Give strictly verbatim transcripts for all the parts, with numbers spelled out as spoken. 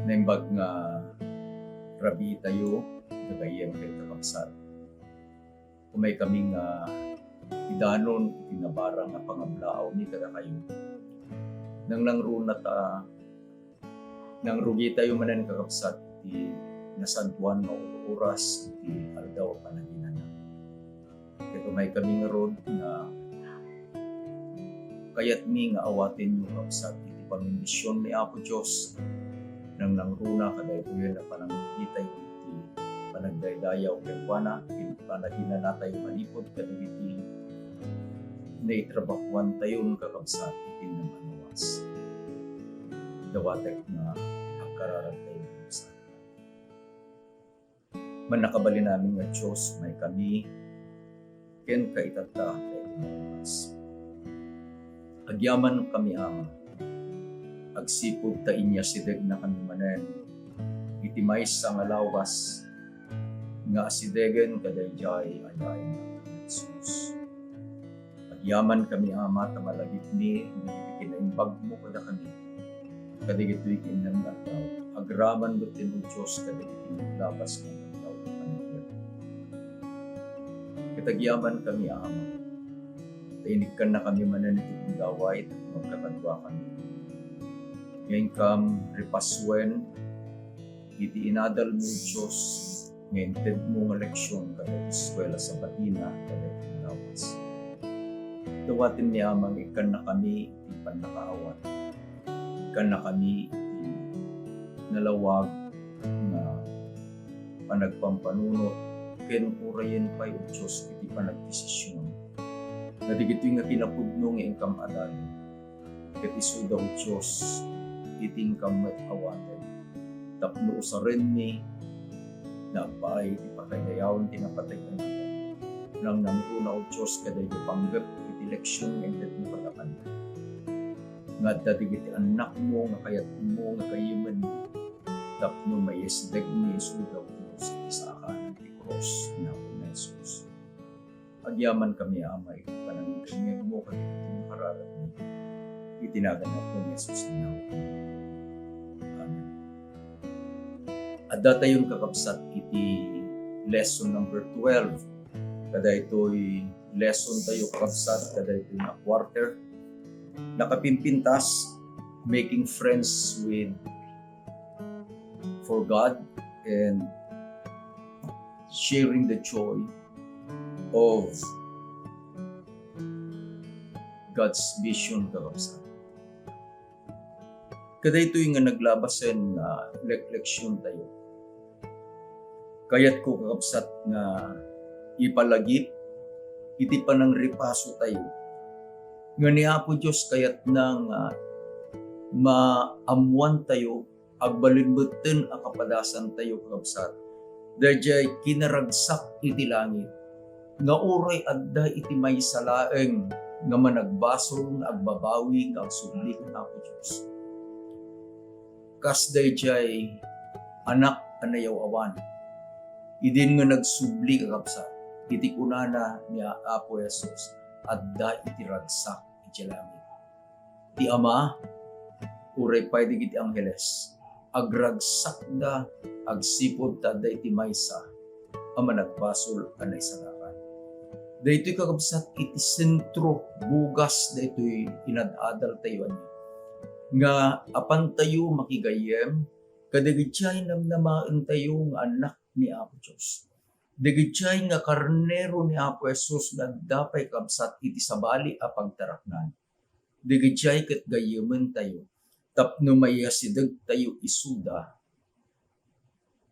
Naimbag nga rabiitayo, gagayyem ken kakabsat. Umaykami nga idanon iti nabarang a pangablaawmi kadakayo. Nangnangruna ta nangrugitayo manen, kakabsat, iti nasantoan nga oras iti Aldaw a Panaginana. Ket umaykami ngarud nga kayatmi nga awatenyo, kabsat, iti pambendision ni Apo Dios. Nangnangruna kadaytoyen a panangrugitayo iti panagdaydayaw kenkuana, iti panaginanatayo manipud kadagiti naitrabahoantayon, kakabsat, iti namanwas. Dawatek nga agkararagtayo, kakabsat. Mannakabalin amin nga Dios, umaykami kenka itatta daytoy nga oras. Agyamankami, Ama, agsipud ta inyasidegnakami manen iti maysa nga lawas nga asidegen kadaydiay a yaayna, Jesus. Agyamankami, Ama, ta malagipmi dagiti kinaimbagmo kadakami. Kadagitoy ket innem nga aldaw, agraman met, O Dios, kadagiti naglabas nga aldaw a panagbiag. Ket agyamankami, Ama, ta inikkannakami manen iti gundaway tapno agkakaduakami. Nga inkam ripasuen iti inadalmo, Dios, nga intedmo nga leksion kadagiti eskuela Sabatina kadagiti lawas. Dawatenmi, Ama, nga ikkannakami iti pannakaawat. Ikkannakami iti nalawag nga panagpampanunot ken urayen pay, O Dios, iti panagdesision. Nga dagitoy nga kinapudno nga inkam adalin. Ket isuda, O Dios, iti inkam met awaten tapno usarenmi nga agpaay iti pakaidayawan ti napateg a nagan. Nangnangruna, O Dios, kadaydi panggep iti leksion nga intedmo kadakami. Nga adda dagiti annakmo nga kayatmo nga gayyemen tapno maiyasidegmi isuda, O Dios, iti saakan ti krus ni Apo Jesus. Agyamankami, Ama, iti panangngegmo kadagiti nakararagmi. Iti nagan ni Apo Jesus nga Amen. Addatayon, kakabsat, iti lesson number twelve. Kadaytoy lesson tayo, kakabsat, kadaytoy nga quarter. Nakapimpintas, making friends with, for God, and sharing the joy of God's vision, kakabsat. Kadaytoy nga naglabasen nga lek-, leksion tayo. Kayatko, kakabsat, nga ipalagip iti panangripaso tayo nga ni Apo Dios kayatna nga maammoan tayo agbalin metten a kapadasan tayo, kakabsat, daydiay kinaragsak iti langit, nga uray adda iti maysa laeng nga managbasol nga agbabawi nga agsubli ken Apo Dios. Kas daydiay anak a nayaw-awan, idin nga nagsubli, kakabsat, iti kunana ni Apo Jesus, adda iti ragsak iti langit. Ti Ama, uray pay dagiti angheles, agragsakda agsipud ta adda iti maysa a managbasol a naisalakan. Daytoy, kakabsat, iti sentro, bugas daytoy inad-adal tayo, ania, nga apan tayo makigayyem kadagiti namnamaen tayo nga annak ni Apo Dios. Dagiti nga karnero ni Apo Jesus nga adda pay, kabsat, iti sabali a pagtaraknan. Dagiti ket gayyemen tayo tapno maiyasideg tayo isuda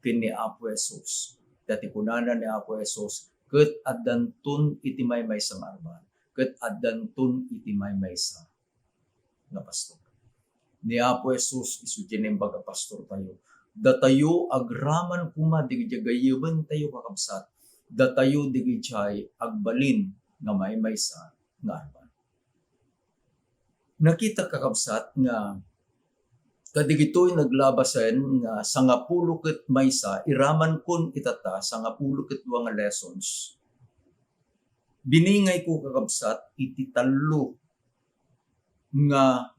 ken ni Apo Jesus. Ta ti kunana ni Apo Jesus, ket addanton iti maymaysa nga arban, ket addanton iti maymaysa nga pastor. Ni Apo Jesus isu ti naimbag a pastor tayo. Datayo agraman koma dagiti gayyemen tayo, kakabsat. Datayo dagiti agbalin nga maymaysa nga arban. Nakita, kakabsat, nga kadigitoy naglabasen nga sangapulo ket maysa, iraman kon itatta, sangapulo ket dua nga lessons. Biningayko, kakabsat, iti tallo nga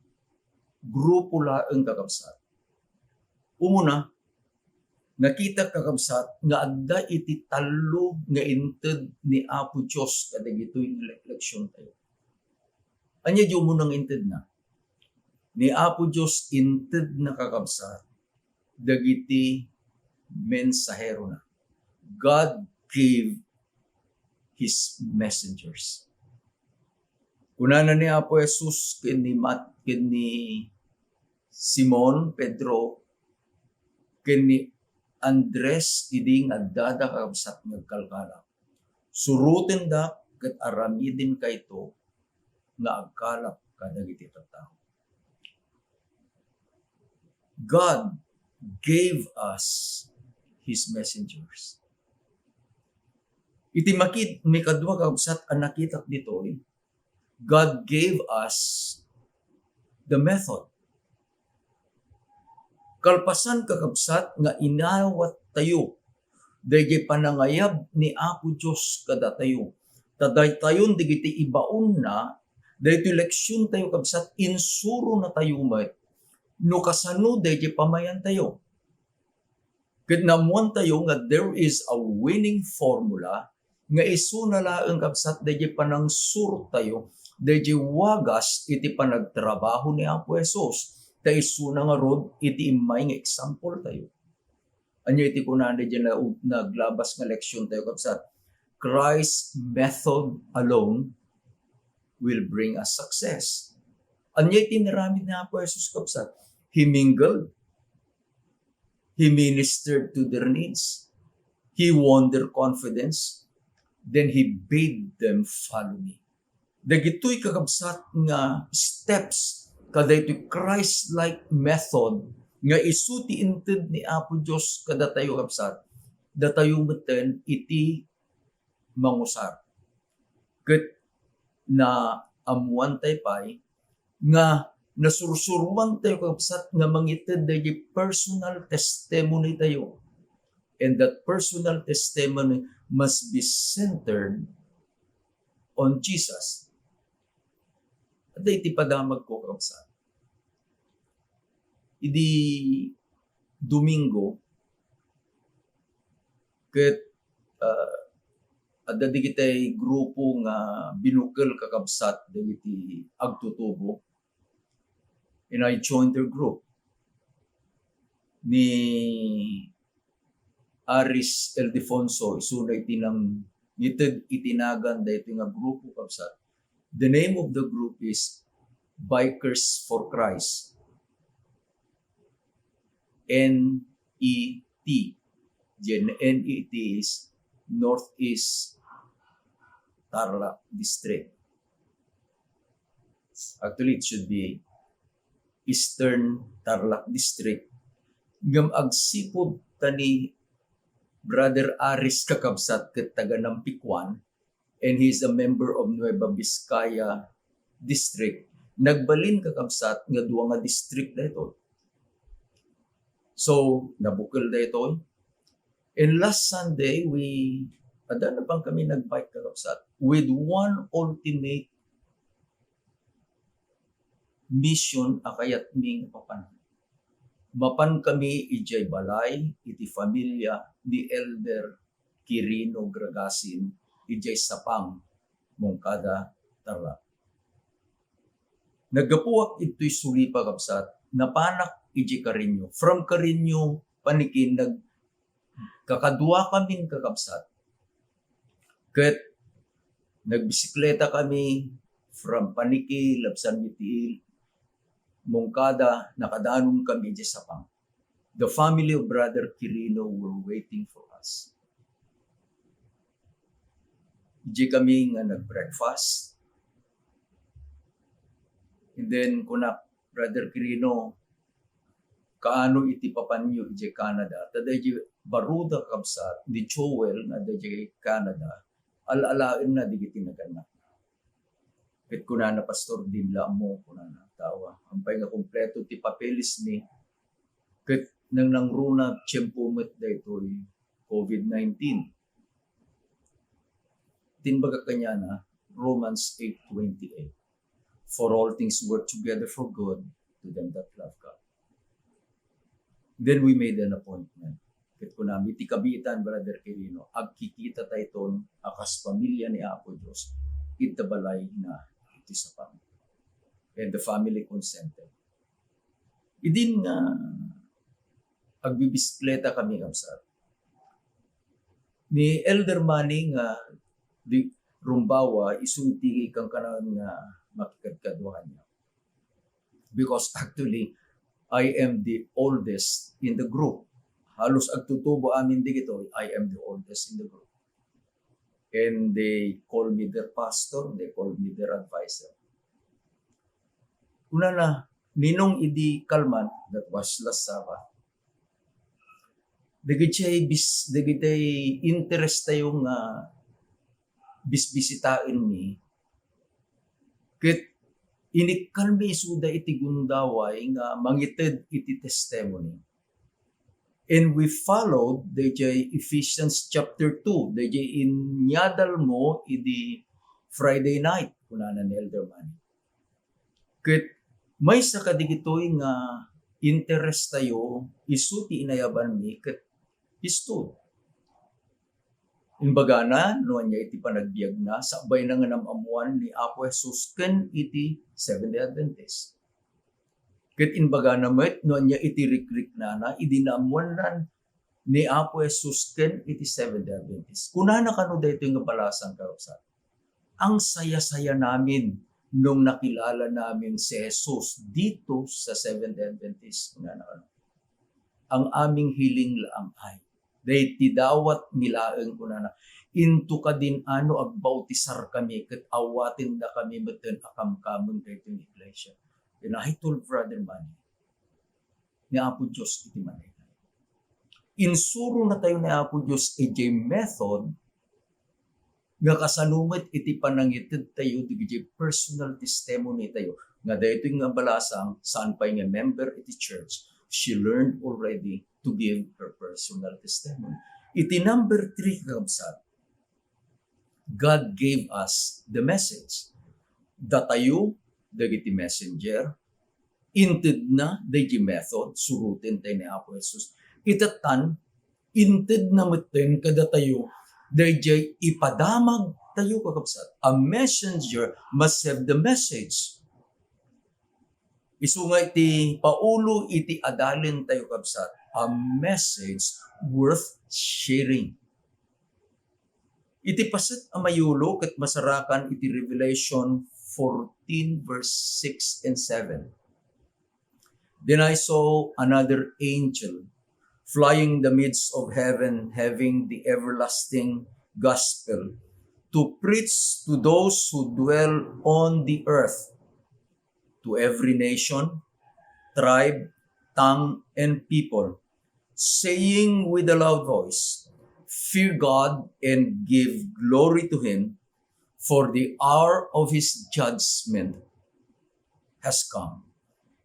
grupo laeng, kakabsat. Umuna, nakita, kakabsat, nga adda iti tallo nga inted ni Apo Dios kadagitoy nga le-, leksiontayo. Ania di umuna nga intedna? Ni Apo Dios intedna, kakabsat, dagiti mensaherona. God gave his messengers. Kunana ni Apo Jesus ken ni Mat-, ken ni Simon Pedro, ken ni Andres idi nga addada, kakabsat, nga agkalkalap. Surotendak ket aramidenkayto nga agkalap kadagiti tattao. God gave us his messengers. Iti makit-, mikadua, kakabsat, a nakitak ditoy, God gave us the method. Kalpasan, kakabsat, nga inawat tayo dayjay panangayab ni Apo Dios kadatayo, ta daytayon dagiti ibaonna, daytoy leksiontayo, kabsat, insurona tayo met no kasano dayjay pamayantayo. Ket naammoantayo nga there is a winning formula nga isuna laeng, kabsat, dayjay panangsurtayo, dayjay wagas iti panagtrabaho ni Apo Jesus, ta isuna ngarud iti immay nga eksampoltayo. Ania iti kunana dayjay na-, naglabas nga leksiontayo, kabsat? Christ's method alone will bring us success. Ania iti inaramid ni Apo Jesus, kabsat? He mingled. He ministered to their needs. He won their confidence. Then he bade them, "Follow me." Dagitoy, kakabsat, nga steps kadaytoy Christ-like method nga isu ti inted ni Apo Dios kadatayo, kabsat, datayo metten iti mangusar. Ket naammoantayo pay nga nasursuroantayo, kabsat, nga mangited daydi personal testimony tayo. And that personal testimony must be centered on Jesus. Adda iti padamagko, kabsat. Idi Domingo, ket, ah, adda dagiti grupo nga binukel, kakabsat, dagiti agtutubo. And I joined their group. Ni Aris Ildefonso, isuna iti nangited iti nagan daytoy nga grupo, kabsat. The name of the group is Bikers for Christ. N E T. Diay N E T is Northeast Tarlac District. Actually, it should be Eastern Tarlac District. Ngem agsipud ta ni Brother Aris, kakabsat, ket taga Nampicuan, and he is a member of Nueva Vizcaya District, nagbalin, kakabsat, nga dua nga district daytoy. So, nabukel daytoy. And last Sunday, we, adda na pang kami nagbike, kakabsat, with one ultimate mission a kayatmi nga mapan. Mapan kami idiay balay iti familia ni Elder Quirino Gragasin idiay Sapang, Moncada, Tarlac. Naggapuak idtoy Sulipa, kabsat, napanak idiay Carreño. From Carreño, Paniquin, nag-, kakadua kamin, kakabsat. Ket nagbisikleta kami from Paniquin, labsan iti Moncada, nakadanon kami idiay Sapang. The family of Brother Quirino were waiting for us. Idiay kami nga nag-breakfast. And then, kunak, "Brother Quirino, kaano iti papanyo idiay Canada?" Ta daydi baruda, kabsat, ni Joel nga adda idiay Canada, al-alaenna dagiti nagannakna. Ket kunana, "Pastor, dimo la ammo," kunana, "ta awan pay nga kompleto ti papeles mi." Ket nangnangruna tiempo met daytoy COVID nineteen. Ti imbaga kaniana, Romans eight twenty-eight, "For all things work together for good to them that love God." Then we made an appointment. Ket kunami, "Ti kabiitan, Brother Quirino, agkikita tayton a kas pamilia ni Apo Dios ita balay nga iti Sapang." And the family consented. Idin nga agbibisikleta kami, kabsat, ni Elder Manny nga di rumbawa, isu ti kankanayon nga makikadkadua kaniak. Because actually, I am the oldest in the group. Halos agtutubo amin digitoy, I am the oldest in the group. And they call me their pastor, they call me their advisor. Kunana, "Ninong, idi kalman," that was last Sabbath, "dagiti bis-, dagiti interest tayo nga bisbisitaenmi, ket inikkanmi isuda iti gundaway nga mangited iti testimony." And we followed dayjay Ephesians chapter two, dayjay inyadalmo idi Friday night, kunana ni Elder Manny. Ket maysa kadagitoy nga interest tayo, isu ti inayabanmi ket pistol. Imbagana no ania iti panagbiagna, sakbayna nga naam-ammoan ni Apo Jesus ken iti Seventh-day Adventist. Ket imbagana met no ania iti rikriknana idi naammoannan ni Apo Jesus ken iti Seventh-day Adventist. Kunana kano daytoy nga balasang, kabsat, "Ang saya-saya namin nung nakilala namin si Jesus dito sa Seventh-day Adventist." Kunana kano, "Ang aming hiling laang ay, daydi dawatmi laeng," kunana, "into kadin-ano agbautisar kami ket awatenda kami metten a kamkameng daytoy nga iglesia." And I told Brother Manny, ni Apo Dios iti manayna. Insurona tayo ni Apo Dios idiay method nga kasano met iti panangited tayo dagiti personal testimony tayo. Nga daytoy nga balasang, saan pay nga member iti church, she learned already to give her personal testimony. Iti number three, kakabsat, God gave us the message. Datayo, dagiti messenger, intedna daydi method, suruten tayo ni Apo Jesus. Itattan, intedna metten kadatayo daydiay ipadamag tayo, kakabsat. A messenger must have the message. Isu nga iti Paolo iti adalen tayo, kabsat, a message worth sharing. Iti paset a mayulo ket masarakan iti Revelation fourteen verse six and seven. Then I saw another angel flying the midst of heaven, having the everlasting gospel to preach to those who dwell on the earth, to every nation, tribe, tongue, and people, saying with a loud voice, "Fear God and give glory to him, for the hour of his judgment has come.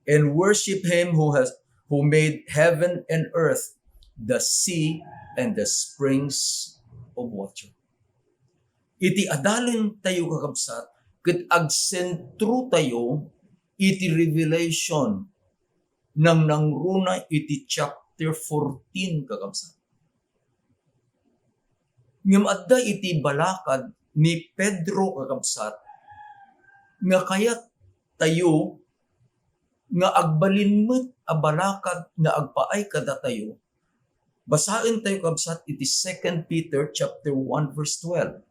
And worship him who has, who made heaven and earth, the sea and the springs of water." Iti adalen tayo, kakabsat, ket agsentro tayo iti Revelation, nangnangruna iti chapter fourteen, kakabsat. Ngem adda iti balakad ni Pedro, kakabsat, nga kayat tayo nga agbalin met a balakad nga agpaay kadatayo. Basaen tayo, kabsat, iti Second Peter chapter one verse twelve.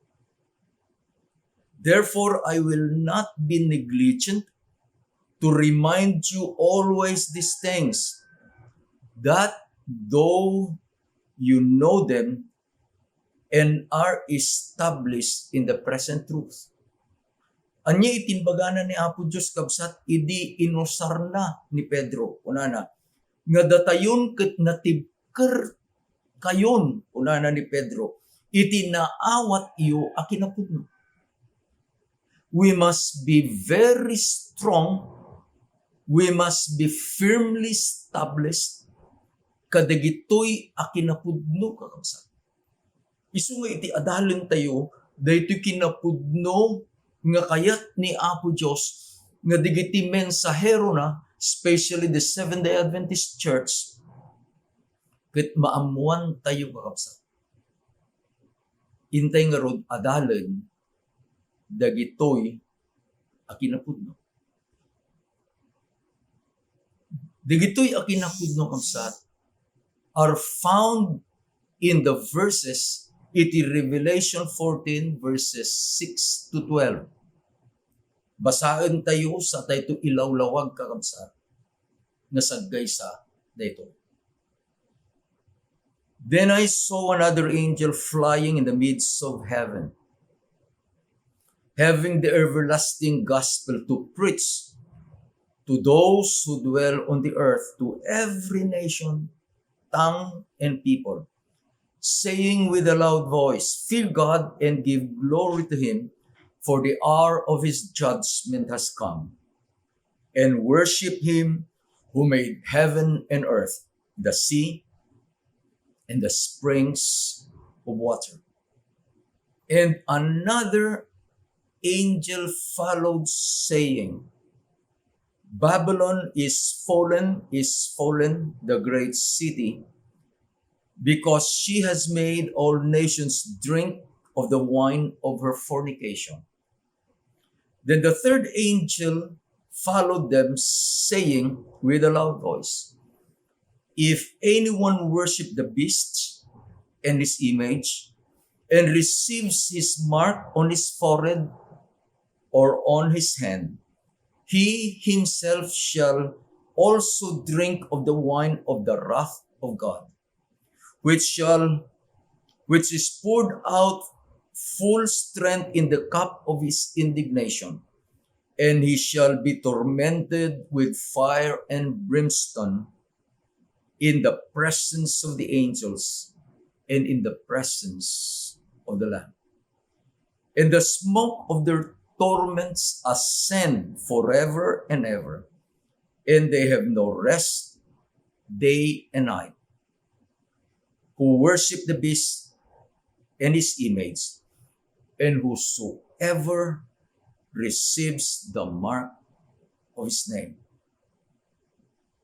"Therefore, I will not be negligent to remind you always these things, that though you know them and are established in the present truth." Ania iti imbagana ni Apo Dios, kabsat, idi inusarna ni Pedro? Kunana, nga datayon ket natibkerkayon, kunana ni Pedro, iti naawatyo a kinapudno. We must be very strong. We must be firmly established kadagitoy a kinapudno, kakabsat. Isu nga iti adalen tayo, daytoy kinapudno nga kayat ni Apo Dios nga dagiti mensaherona, especially the Seventh-day Adventist Church, ket maammoantayo, kakabsat. Intay ngarud adalen dagitoy a kinapudno. Dagitoy a kinapudno, kabsat, are found in the verses iti Revelation fourteen, verses six to twelve. Basaentayo sa daytoy ilawlawag, kakabsat, nga saggaysa daytoy. Then I saw another angel flying in the midst of heaven, having the everlasting gospel to preach to those who dwell on the earth, to every nation, tongue, and people, saying with a loud voice, "Fear God and give glory to him, for the hour of his judgment has come, and worship him who made heaven and earth, the sea, and the springs of water." And another angel followed, saying, "Babylon is fallen, is fallen, the great city, because she has made all nations drink of the wine of her fornication." Then the third angel followed them, saying with a loud voice, "If anyone worship the beast and his image, and receives his mark on his forehead or on his hand, he himself shall also drink of the wine of the wrath of God, which shall, which is poured out full strength in the cup of his indignation, and he shall be tormented with fire and brimstone in the presence of the angels and in the presence of the Lamb. And the smoke of their torments ascend forever and ever, and they have no rest day and night, who worship the beast and his image, and whosoever receives the mark of his name."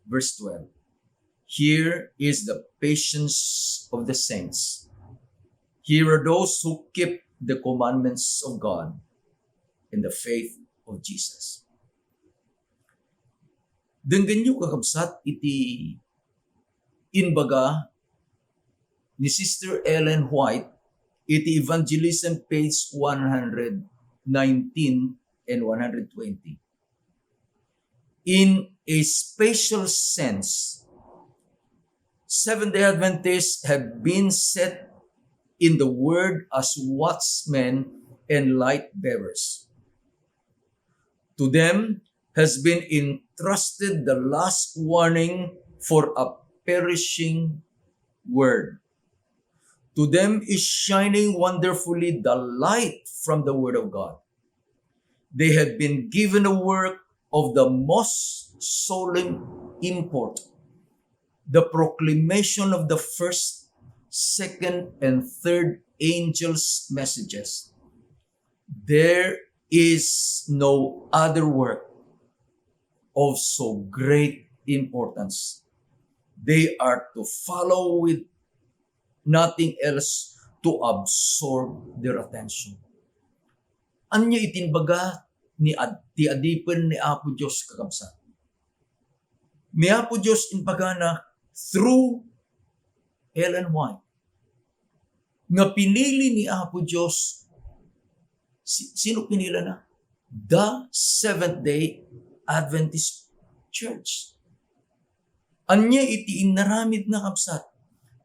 Verse twelve. Here is the patience of the saints. Here are those who keep the commandments of God in the faith of Jesus. Denggenyo, kakabsat, iti imbaga ni Sister Ellen White iti Evangelism, page one hundred nineteen and one hundred twenty. In a special sense, Seventh-day Adventists have been set in the world as watchmen and light bearers. To them has been entrusted the last warning for a perishing world. To them is shining wonderfully the light from the Word of God. They have been given a work of the most solemn import, the proclamation of the first, second, and third angels' messages. There is no other work of so great importance. They are to follow with nothing else to absorb their attention. Ania iti imbaga ni ad-, ti adipen ni Apo Dios, kakabsat? Ni Apo Dios imbagana through Ellen White nga pinili ni Apo Dios, si-, sino pinilana? The Seventh-day Adventist Church. Ania iti inaramidna, kabsat,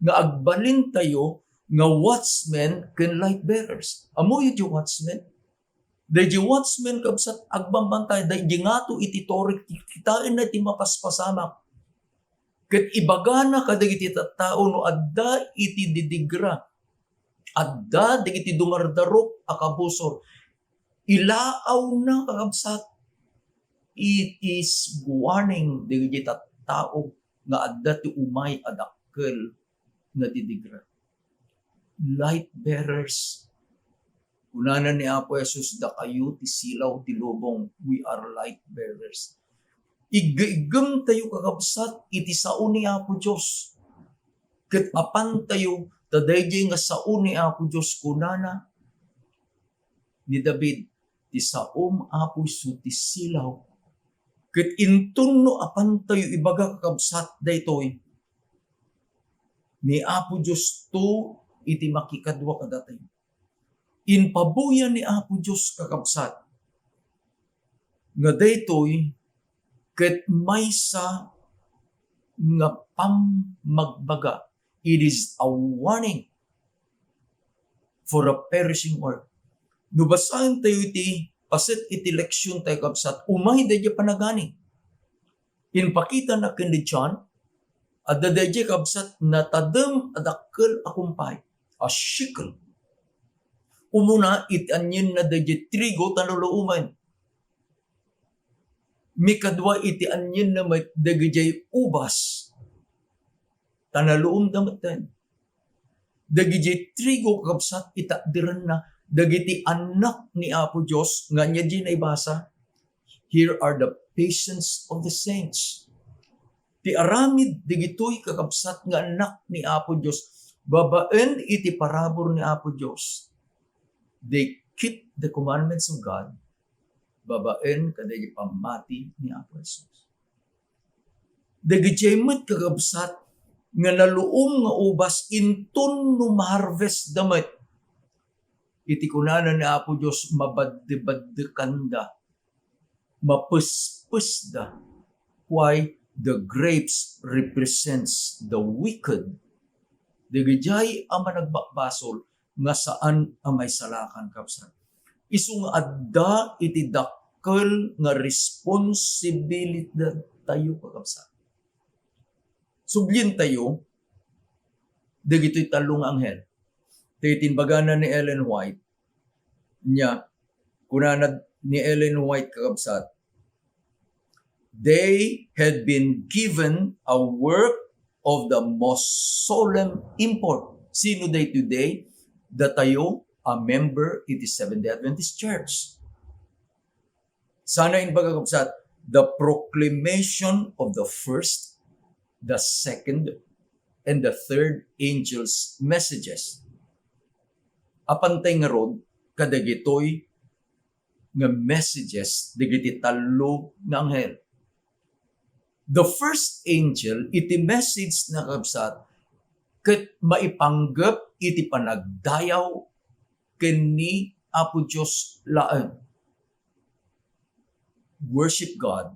nga agbalintayo nga watchmen ken light bearers? Ammoyo ti watchmen? Daydi watchmen, kabsat, agbambantay, daydi ngato iti torek, kitaenna ti mapaspasamak. Ket ibagana kadagiti tattao no adda iti didigra, adda dagiti dumardarok a kabusor, ilaawna, kakabsat. It is warning dagiti tattao nga adda ti umay a dakkel nga didigra. Light bearers. Kunana ni Apo Jesus, "Dakayo ti silaw ti lubong." We are light bearers. Iggemtayo, kakabsat, iti sao ni Apo Dios. Ket apantayo, ta daydiay nga sao ni Apo Dios, kunana ni David, "Ti saom, Apo, isu ti silaw." Ket inton no apantayo ibaga, kakabsat, daytoy, ni Apo Dios to iti makikadua kadatayo. Impabuya ni Apo Dios, kakabsat, nga daytoy ket maysa nga pammagbaga. It is a warning for a perishing world. No basaentayo iti paset iti leksion tayo, kabsat, umay daydiay panagani. Impakitana ken ni John, adda daydiay, kabsat, natadem a dakkel a kumpay, a shekel. Umuna, iti anienna daydiay trigo ta naluumen. Mikadua, iti anienna met dagijay ubas ta naluomda metten. Dagijay trigo, kakabsat, itakderanna dagiti annak ni Apo Dios nga ania diay naibasa, "Here are the patience of the saints." Ti aramid dagitoy, kakabsat, nga annak ni Apo Dios babaen iti parabur ni Apo Dios, they keep the commandments of God babaen kadagiti pammati ni Apo Jesus. Dagiti met, kakabsat, nga naluom nga ubas inton no ma-harvest da met, iti kunana ni Apo Dios, mabaddebaddekanda, mapespesda. Why? The grapes represents the wicked. Dagijay a managbakbasol nga saan a maisalakan, kabsat. Isu nga adda iti dakkel nga responsibility tayo, kakabsat. Sublientayo dagitoy tallo nga anghel. Ti imbagana ni Ellen White, nia, kunana ni Ellen White, kakabsat, they had been given a work of the most solemn import. Sino daytoy they? Datayo a member iti Seventh-day Adventist Church. Sana imbaga, kabsat, the proclamation of the first, the second, and the third angel's messages. Apantay ngarud kadagitoy nga messages dagiti tallo nga anghel. The first angel, iti message na, kabsat, ket maipanggep iti panagdayaw ken ni Apo Dios laeng. Worship God.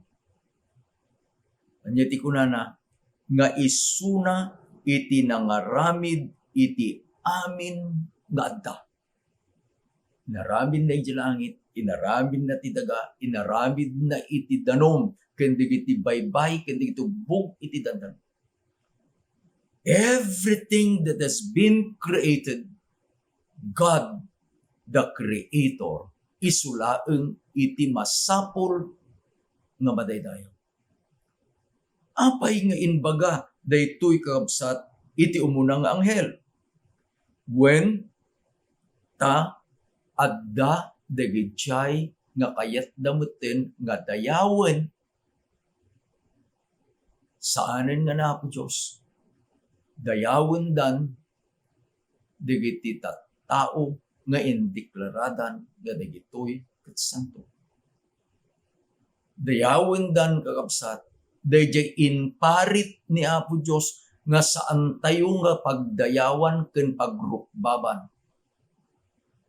Ania ti kunana? Nga isuna iti nangaramid iti amin nga adda. Inaramidna iti langit, inaramidna ti daga, inaramidna iti danum, ken dagiti baybay, ken dagiti ubbog iti dandanum. Everything that has been created, God, the Creator, isu laeng iti masapul nga madaydayaw. Apay nga imbaga daytoy, kakabsat, iti umuna nga anghel? Wen, ta adda dagidiay nga kayatda metten nga dayawen saanen nga ni Apo Dios. Dayawendan dagiti tattao nga indeklaradan nga dagitoy ket santo. Dayawendan, kakabsat, daydiay imparit ni Apo Dios nga saantayo nga pagdayawan ken pagrukbaban.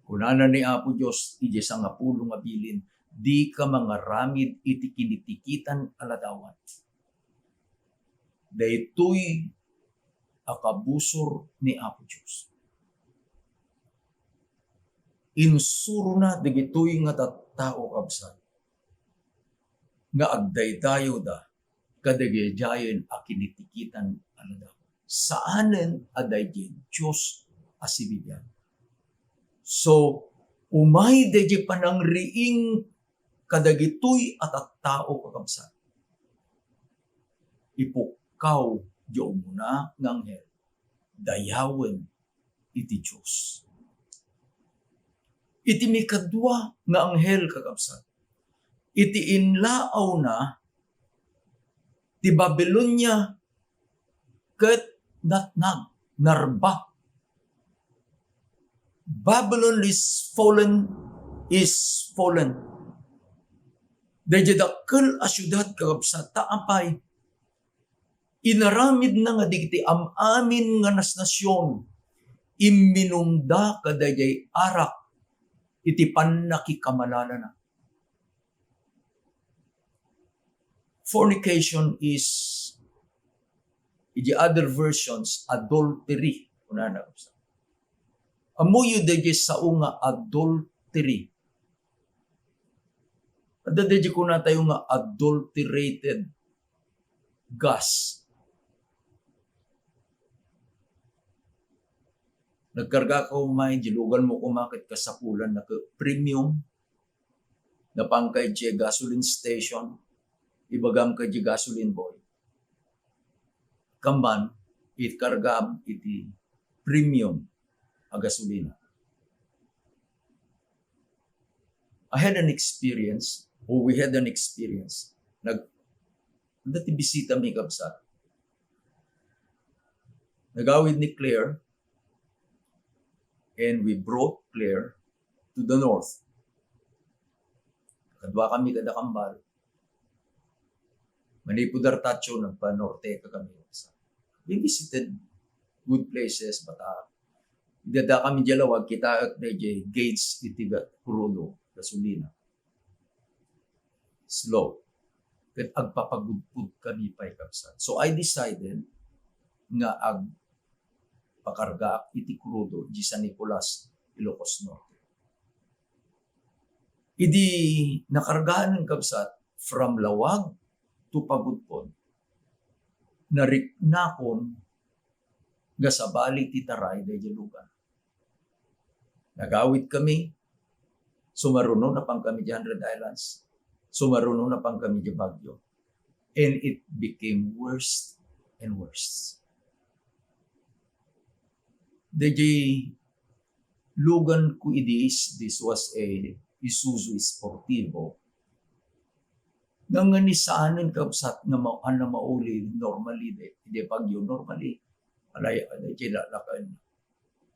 Kunana ni Apo Dios idiay sangapulo nga bilin, "Dika mangaramid iti kinitikitan a ladawan." Daytoy a kabusor ni Apo Dios. Insurona dagitoy nga tattao, kabsat, nga agdaydayawda kadagiti a kinitikitan a ladawan. Saanen a daydi Dios a sibibiag. So, umay daydi panangriing kadagitoy a tattao, kakabsat. Ipukkaw di umuna nga anghel, dayawen iti Dios. Iti mikadua nga anghel, kakabsat, iti inlaawna ti Babilonia ket natnag. narba. Babylon is fallen, is fallen. Daydiay dakkel a siudad, kakabsat, ta apay? Inaramidna nga dagiti am-amin nga nasnasion, imminumda kadaydiay arak iti pannakikamalalana. Fornication is, iti other versions, adultery. Kunana, ammoyo daydiay sao nga adultery? Adda daydiay kunatayo nga adulterated gas. Nagkarga ka koma, diluganmo koma ket kasapulan na ket premium. Napanka idiay gasoline station, ibagam ka idiay gasoline boy, kamman, ikargam iti premium a gasolina. I had an experience, or we had an experience. Nag-, adda ti bisita mi, kabsat. Nagawid ni Claire, and we brought Claire to the north. Kadua kami kada kambal. Manipud Artacho, nagpa-norte ka kami. We visited good places, but, ah, ida kami diay lawag, kitaek daydiay gauge iti ga-, krudo, gasolina. Slow. Ket agpapagudpod kami pay, kabsat. So, I decided nga agpakargaak iti krudo di San Nicolas, Ilocos Norte. Idi nakargaan, kabsat, from lawag to pagudpod, nariknakon nga sabali ti taray daydiay lugar. Nagawid kami, sumaruno napan kami di Hundred Islands, sumaruno napan kami di Baguio, and it became worse and worse. Daydiay lugan ko idi, this was a Isuzu Sportivo. Nga, nga ni saanen, kabsat, nga ma-, a, na mauli normally, de, de Baguio, normally. Alay, alay, di lalaken.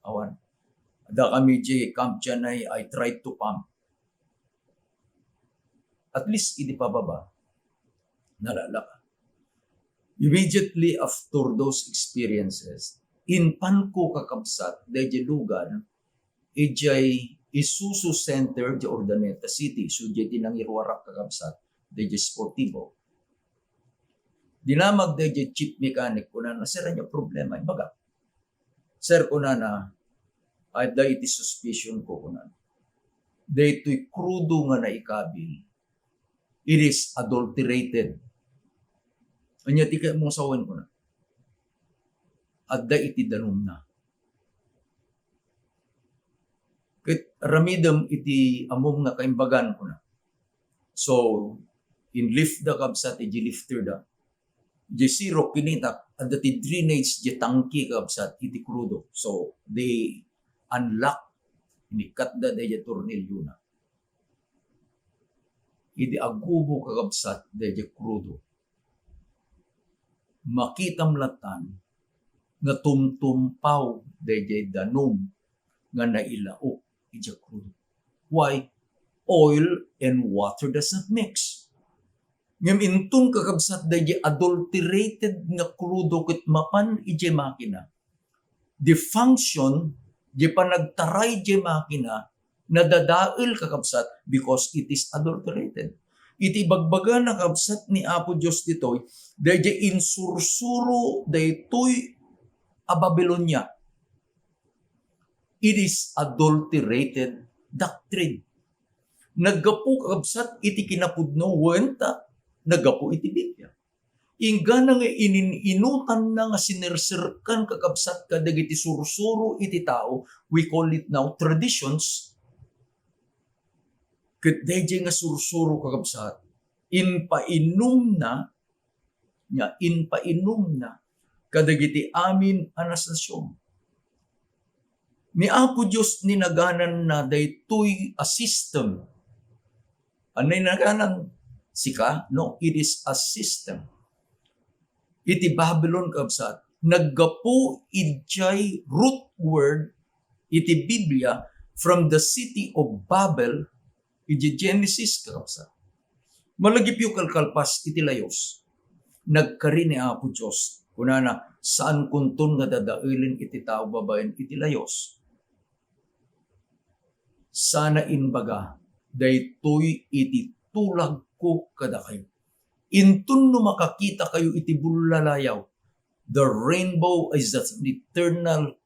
Awan. Adda kami di camp diay, I, I tried to pump. At least, idi pababa, nalalaka. Immediately after those experiences, impanko, kakabsat, daydiay lugar, idiay Isuzu Center, di Urdaneta City. So, diay ti nangiruarak, kakabsat, daydiay Sportivo. Dinamag daydiay chief mechanic, kunana, "Sir, ania problema?" Imbagak, "Sir," kunana, "adda iti suspicion ko," kunana. "Daytoy krudo nga naikabil, it is adulterated." "Ania ti kayatmo nga sawen?" kuna. "Adda iti danumna." "Ket ramidem iti ammom nga kaimbagan," kuna. So, inlift da, kabsat, iti lifter da. Iti sirok, kinitak, adda ti drainage, iti tangke, kabsat, iti krudo. So, they unlock, inikkat da daydiay torniliona. Idi agubo, kakabsat, daydiay krudo, makitam latan nga tumtumpaw daydiay danum nga nailaok idiay krudo. Why? Oil and water does not mix. Ngem inton, kakabsat, daydiay adulterated nga krudo ket mapan idiay makina, the function, di panagtaray di makina, nadadael, kakabsat, because it is adulterated. Iti ibagbagana, kabsat, ni Apo Dios ditoy, daydiay insursuro daytoy a Babilonia. It is adulterated doctrine. Naggapu, kakabsat, iti kinapudno, wen ta naggapu iti Biblia. Inggana nga inin-inutanna nga sinerserkan, kakabsat, kadagiti sursuro iti tao, we call it now traditions. Ket daydiay nga sursuro, kakabsat, impainumna, nga impainumna kadagiti amin a nasnasion. Ni Apo Dios, ninagananna daytoy a system. Ania naganan? Sika? No, it is a system. Iti Babylon, kabsat, Naggapu idiay root word iti Biblia from the city of Babel, iti Genesis, kakabsat. Malagipyo kalkalpas iti layos, nagkari ni Apo Dios. Kunana, "Saankonton nga dadaelen iti tao babaen iti layos." Sana imbaga, "Daytoy iti tulagko kadakayo." Inton no makakitakayo iti bullalayaw, the rainbow is an eternal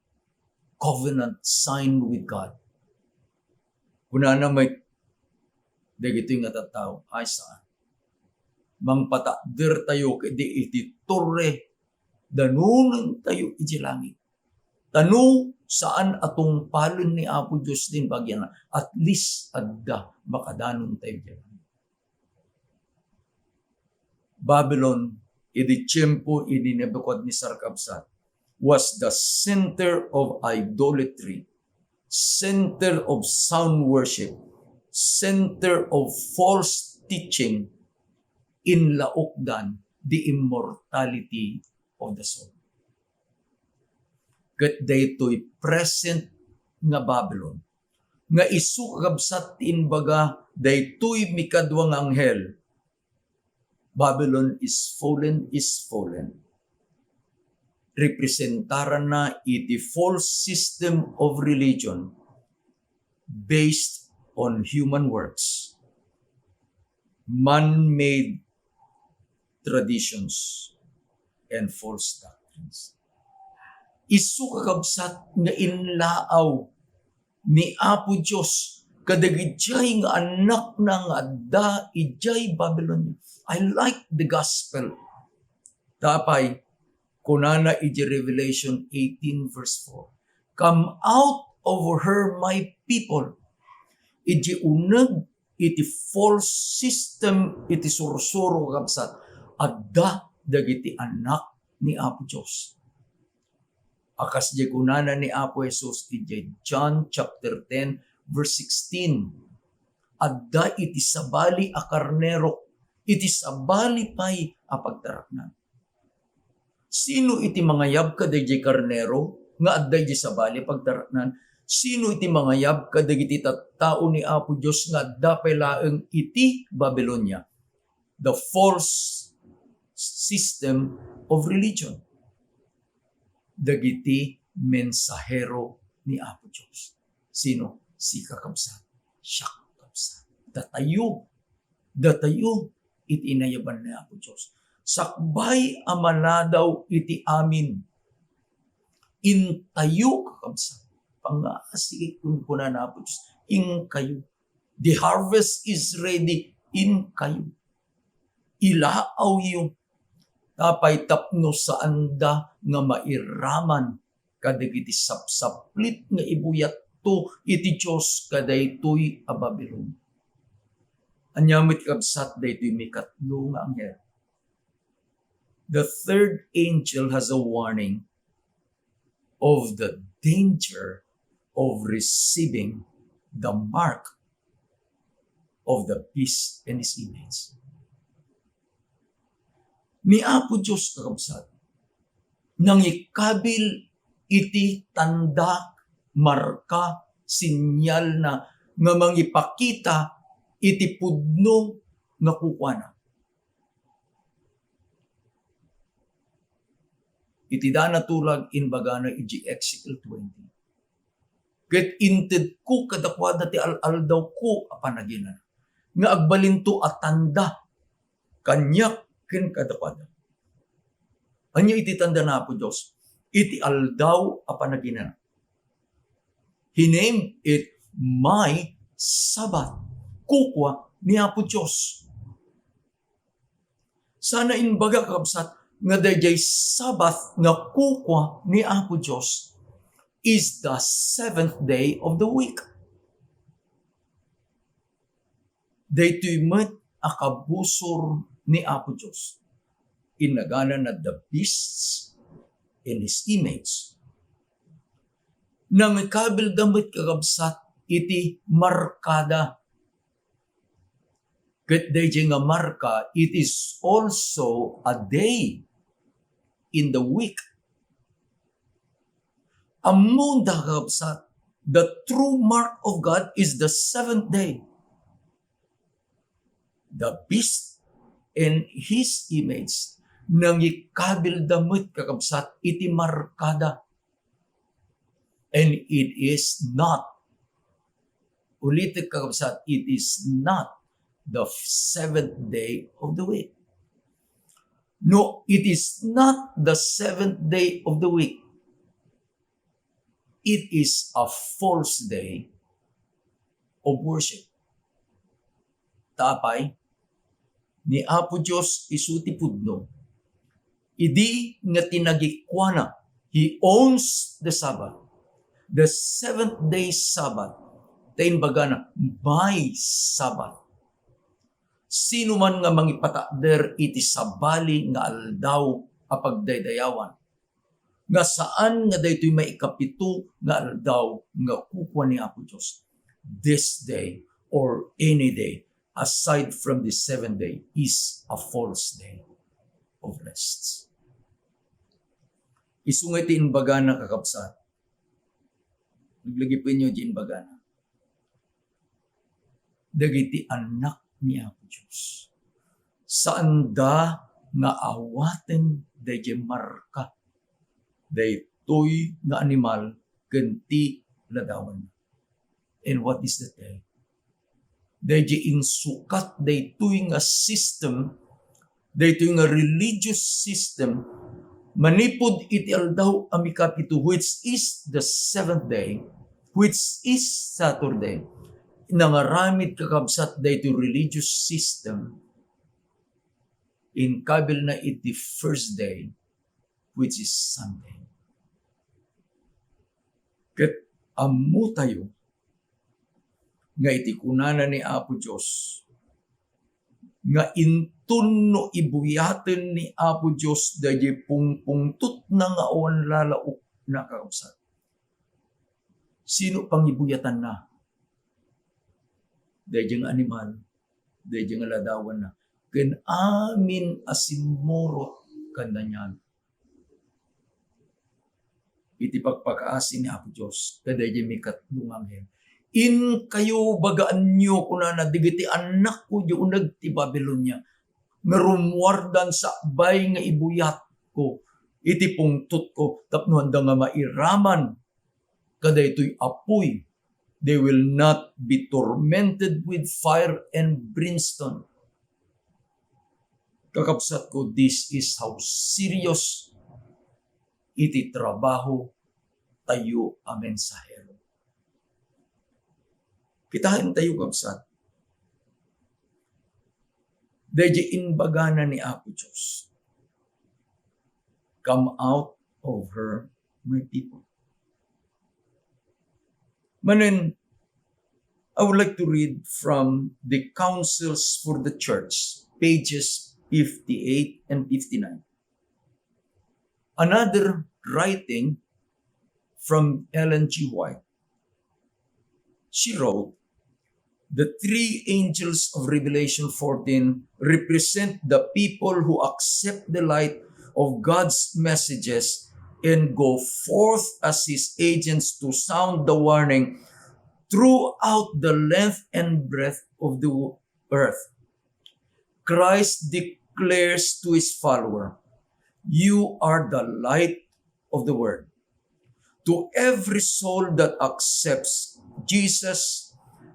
covenant signed with God. Kunana met dagitoy nga tattao, "Ay, saan. Mangpatakdertayo ketdi iti torre, danonentayo iti langit. Ta no saan a tungpalen ni Apo Dios ti imbagianna, at least adda makadanontayo iti langit." Babylon, idi tiempo idi Nebuchadnezzar, kabsat, was the center of idolatry, center of sound worship, center of false teaching, inlaokdan the immortality of the soul. Ket daytoy present nga Babylon, nga isu, kakabsat, ti imbaga daytoy mikadua nga anghel, "Babylon is fallen, is fallen." Representaranna iti false system of religion based on human works, man-made traditions, and false doctrines. Isu, kakabsat, nga inlaaw ni Apo Dios kadagijay nga annakna nga adda idiay Babilonia. I like the gospel. Apay, kunana iti Revelation eighteen verse four, "Come out of her, my people." Iti uneg iti false system iti sursuro, kabsat, adda dagiti annak ni Apo Dios. A kas di kunana ni Apo Jesus iti John chapter ten, verse sixteen, "Adda iti sabali a karnero, iti sabali pay a pagtaraknan." Sino iti mangayab kadaydiay karnero nga adda iti sabali a pagtaraknan? Sino iti mangayab kadagiti tattao ni Apo Dios nga adda pay laeng iti Babilonia? The false system of religion. Dagiti mensahero ni Apo Dios. Sino? Sika, kabsat. Siak, kabsat. Datayo. Datayo iti inayaban ni Apo Dios. Sakbay a maladaw iti amin, intayo, kakabsat. Pangasik, kunkunana ni Apo Dios, inkayo. The harvest is ready, inkayo. Ilaawyo. Apay? Tapno saanda nga mairaman kadagiti sapsaplit nga ibuyatto iti Dios kadaytoy a Babilon. Ania met, kabsat, daytoy mikatlo nga anghel? The third angel has a warning of the danger of receiving the mark of the beast and his image. Ni Apo Dios, kakabsat, nangikabil iti tanda, marka, sinyalna nga mangipakita iti pudno nga kukuana. Iti dana tulag, imbagana iti Ezekiel twenty, "Ket intedko kadakuada ti al-aldawko a panaginana, nga agbalinto a tanda kaniak ken kadakuada." Ania iti tanda ni Apo Dios iti aldaw a panaginana? He named it my Sabbath. Kukua ni Apo Dios. Sana imbaga, kakabsat, nga daydiay Sabbath nga kukua ni Apo Dios is the seventh day of the week. Daytoy met a kabusor ni Apo Dios. Inaganana the beasts in his image. Nangikabilda met, kakabsat, iti markada. Ket daydiay nga marka, it is also a day in the week. Ammon da, kakabsat, the true mark of God is the seventh day. The beast and his image, nangikabil da met, kakabsat, iti markada. And it is not, ulitek, kakabsat, it is not the seventh day of the week. No, it is not the seventh day of the week. It is a false day of worship. Ta apay, ni Apo Dios isu ti pudno. Idi nga tinagikuana, He owns the Sabbath. The seventh day Sabbath. Ta imbagana, my Sabbath. Sino man nga mangipatakder iti sabali nga aldaw a pagdaydayawan, nga saan nga daytoy maikapito nga aldaw nga kukua ni Apo Dios, this day or any day aside from the seventh day is a false day of rest. Isu nga iti imbagana, kakabsat. Laglagipenyo ti imbagana. Dagiti annak ni Apo Dios, saanda nga awaten daydiay marka daytoy nga animal ken ti ladawanna. And what is that day? Daydiay insukat daytoy nga system, daytoy nga religious system, manipud iti aldaw a mikapito, which is the seventh day, which is Saturday, nangaramid, kakabsat, daytoy religious system, inkabilna iti first day, which is Sunday. Ket ammotayo nga iti kunana ni Apo Dios, nga inton no ibuyaten ni Apo Dios daydiay pungpungtotna nga awan lalaokna, kakabsat, sino pangibuyatanna? Daydiay nga animal, daydiay nga ladawanna, ken amin a simmurot kaniana. Iti pakpakaasi ni Apo Dios kadaydiay mikatlo nga anghel, "Inkayo, bagaanyo, kunana, dagiti annakko di uneg ti Babilonia, nga rummuardan sakbay nga ibuyatko iti pungtotko tapno anda nga mairaman kadaytoy apuy. They will not be tormented with fire and brimstone." Kakabsatko, this is how serious iti trabaho tayo a mensahero. Kitaentayo, kabsat, daydiay imbagana ni Apo Dios, "Come out of her, my people." Manen, I would like to read from the Counsels for the Church, pages fifty-eight and fifty-nine. Another writing from Ellen G. White. She wrote, "The three angels of Revelation fourteen represent the people who accept the light of God's messages and go forth as his agents to sound the warning throughout the length and breadth of the earth." Christ declares to his follower, "You are the light of the world." To every soul that accepts Jesus,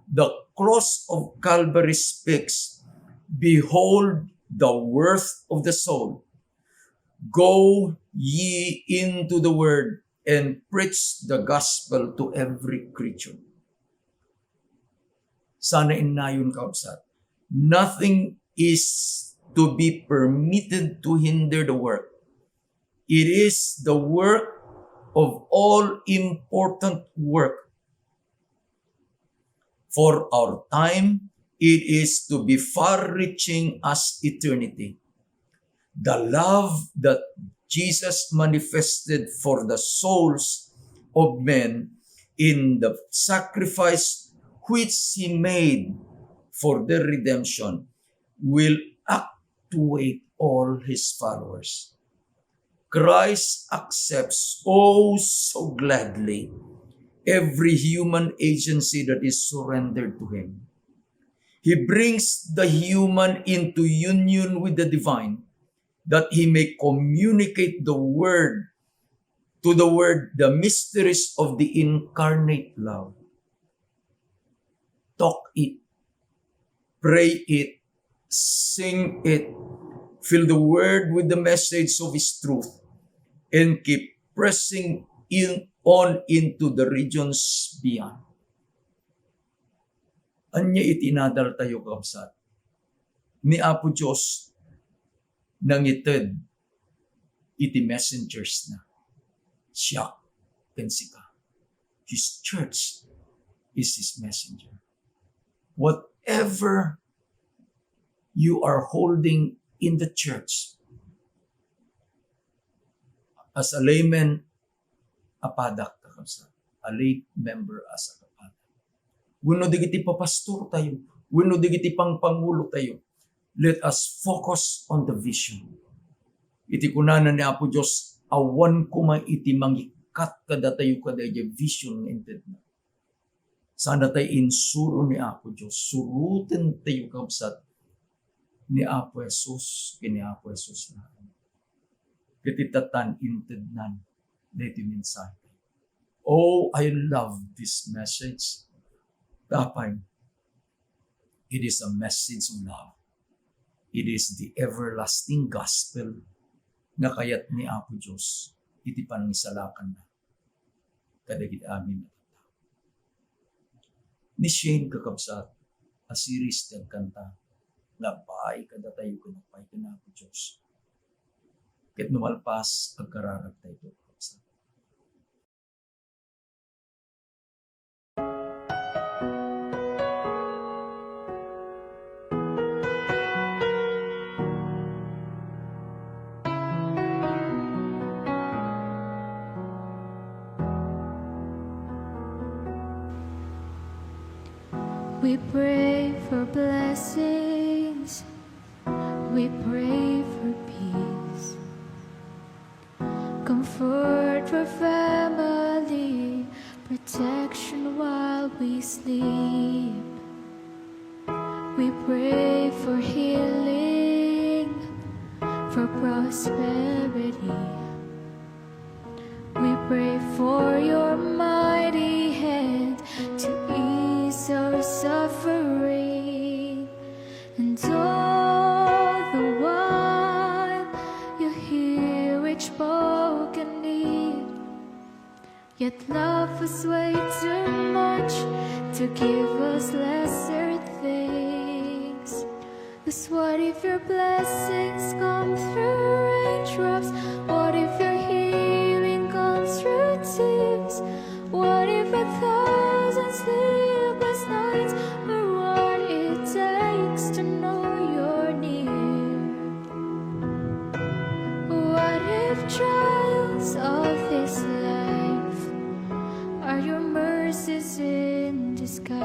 the cross of Calvary speaks, "Behold the worth of the soul. Go ye into the world and preach the gospel to every creature." Sanainnayon, kabsat. Nothing is to be permitted to hinder the work. It is the work of all important work. For our time, it is to be far-reaching as eternity. The love that Jesus manifested for the souls of men in the sacrifice which he made for their redemption will actuate all his followers. Christ accepts, oh, so gladly, every human agency that is surrendered to him. He brings the human into union with the divine, that he may communicate the word, to the word, the mysteries of the incarnate love. Talk it, pray it, sing it, fill the word with the message of his truth, and keep pressing in on into the regions beyond. Ania iti inadaltayo, kakabsat? Ni Apo Dios nangited iti messengers na. Siak ken sika. His church is his messenger. Whatever you are holding in the church, as a layman, a padak, kakabsat, a lay member as a padak, wenno dagiti papastortayo, wenno dagiti pangpangulotayo, let us focus on the vision. Iti kunana ni Apo Dios, awan koma iti mangikkat kadatayo kadaydiay vision nga intedna. Saan tay insuro ni Apo Dios, surotentayo, kabsat, ni Apo Jesus, ken ni Apo Jesus laeng. Ket ita tan intednan daytoy mensahe. Oh, I love this message. Apay, it is a message of love. It is the everlasting gospel nga kayat ni Apo Dios iti panangisalakanna kadagiti amin a tattao. Ni Shane, kakabsat, a series ti agkanta nga agpaay kadatayo ken agpaay ken Apo Dios. Ket no malpas, agkararagtayto, kakabsat. We pray for blessings. We pray for peace. Comfort for family, protection while we sleep. We pray for healing, for prosperity. We pray for your mighty hand to ease our suffering. And all the while you hear each broken need. Yet love us way too much to give us lesser things. 'Cause what if your blessings come through raindrops? What if your healing comes through tears? What if a thousand sleepless nights are what it takes to know you're near? What if trials of this life are your mercies in disguise?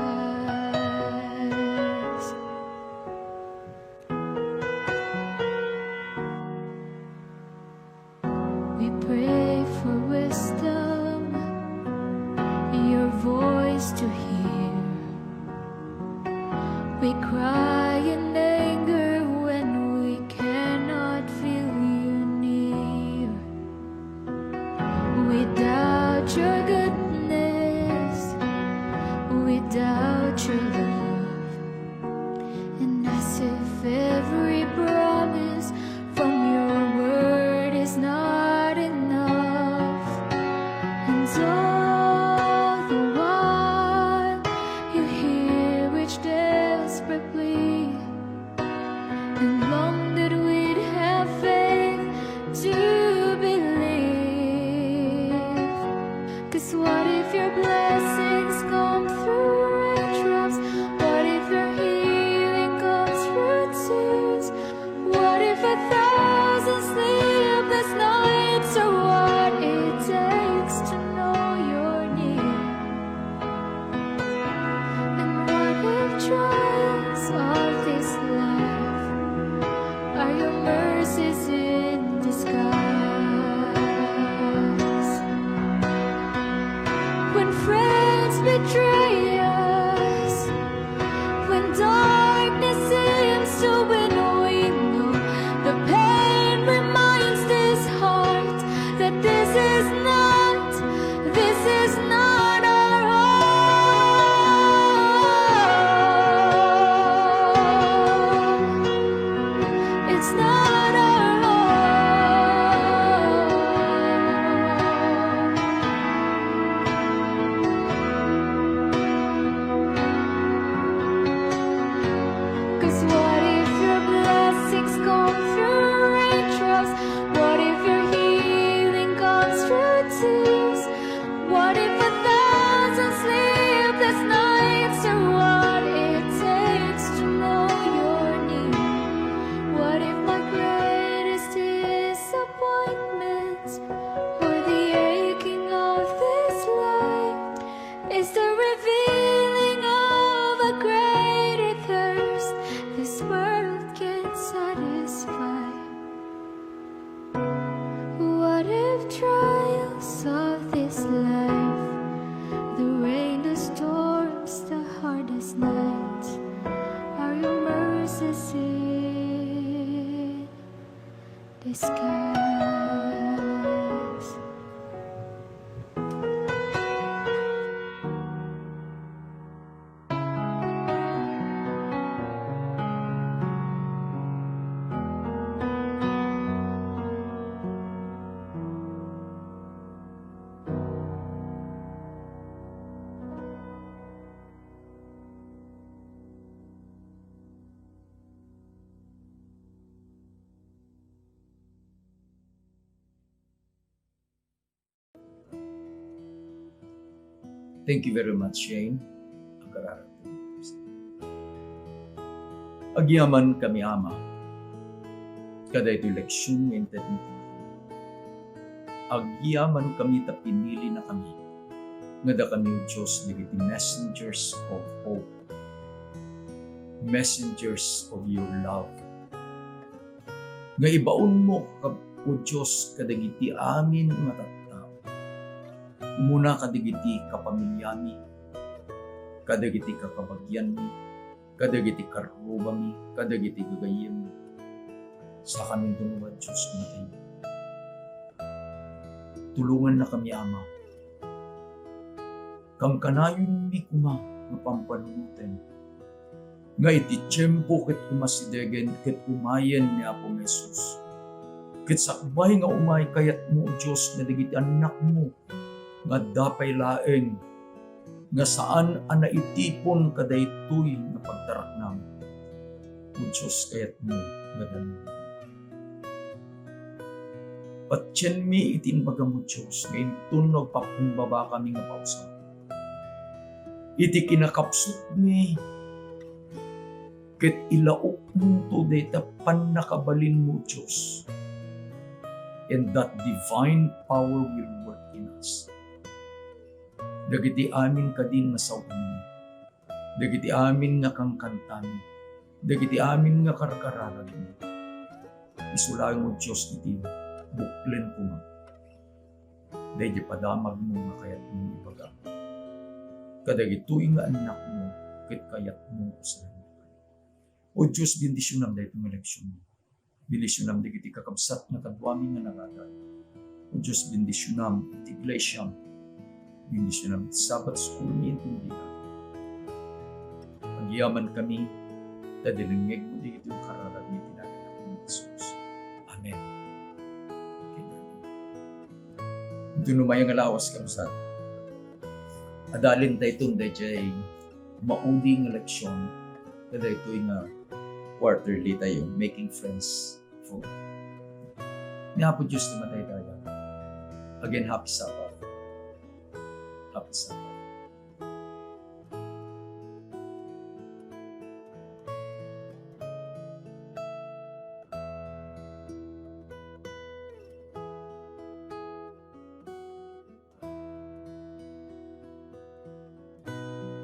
We pray for wisdom, your voice to hear. We cry in anger when we cannot feel you near. We doubt your goodness, we doubt your love. And as if every promise from your word is not enough. And all the while you hear each desperate plea, and long that we'd have faith to believe. 'Cause what if your blessings come through raindrops? What if your healing comes through tears? What if a thousand sleepless nights are what it takes to know you're near? And what if trials of this life are your mercies in disguise? Thank you very much, Shane. Agyaman kami, Ama, kadaytoy leksion nga inted mo. Agyaman kami ta pinili na kami nga dakami, O Dios, dagiti messengers of hope, messengers of your love. Nga ibaonmo, kab-, O Dios, kadagiti amin nga tattao. Umuna kadagiti kapamiliami, kadagiti kakabagianmi, kadagiti karrubami, kadagiti gagayyemmi. Sakaminto, O Dios, kumatay. Tulongannakami, Ama. Kamkanayonmi koma nga pampanunoten nga iti tiempo ket umasidegen ket umayen ni Apo Jesus. Ket sakbay nga umay, kayatmo, O Dios, nga dagiti annakmo nga adda pay laeng nga saan a naitipon kadaytoy nga pagtaraknam. O Dios, kayatmo nga danum. Patienmi iti imbagam, O Dios, nga inton no agpakumbabakami nga pausa iti kinakapsutmi, ket ilaokmonto dayta pannakabalinmo, O Dios, and that divine power will work in us. Dagiti amin kadin nga sawenmi, dagiti amin nga kankantami, dagiti amin nga karkararagmi, isu laeng, O Dios, iti buklen koma daydi padamagmo nga kayatmo ibaga kadagitoy nga annakmo ket kayatmo usayen. O Dios, bendisionam daytoy nga leksion. Bendisionam dagiti kakabsat nga kaduami nga nagada. O Dios, bendisionam iti iglesiam. Bendisionam iti Sabbath school mi inton bigat. Agyaman kami, ta dinengngegmo dagitoy kararag iti nagan ni Jesus. Amen. Iti umay nga lawas, kabsat. Adalin dayton dayjay maudi nga leksion, ta daytoy nga quarterly tayo, Making Friends for God. Ni Apo Dios ti mataydayaw. Again, happy Sabbath. Happy Sabbath.